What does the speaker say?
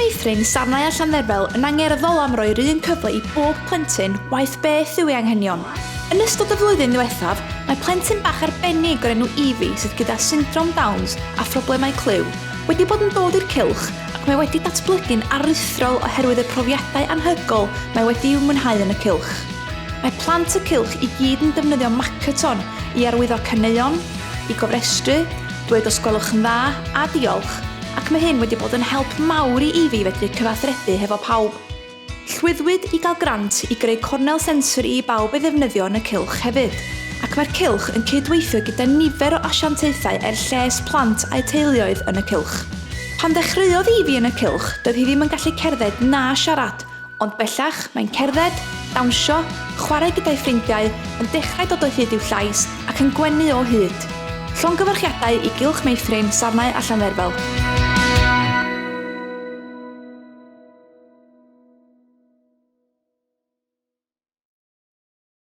Meithrin Sarnau a Llandderfel yn angerddol am roi'r un cyfle i bob plentyn, waeth beth yw ei anghenion. Yn ystod y flwyddyn ddiwethaf, mae plentyn bach arbennig o'r enw Evie sydd gyda syndrom Downs a phroblemau clyw, wedi bod yn dod i'r cylch ac mae wedi datblygu'n aruthrol oherwydd y profiadau anhygoel mae wedi'u mwynhau yn y cylch. Mae plant y cylch i gyd yn defnyddio Makaton i arwyddo caneuon, i gofrestru, dweud os gwelwch yn dda a diolch, ac mae hyn wedi bod yn help mawr i Evie fedru cyfathrebu hefo pawb. Llwyddwyd i gael grant i greu cornel sensori i bawb ei ddefnyddio yn y cylch hefyd, ac mae'r cylch yn cyd-weithio gyda nifer o asiantaethau er lles plant a'u teuluoedd yn y cylch. Pan ddechreuodd Evie yn y cylch, doedd hi ddim yn gallu cerdded na siarad, Ond bellach, mae'n cerdded, dawnsio, chwarae gyda'i ffrindiau, yn dechrau dod o hyd i'w llais, ac yn gwenu o hyd. Llongyfarchiadau i Gylch Meithrin, Sarnau a Llandderfel.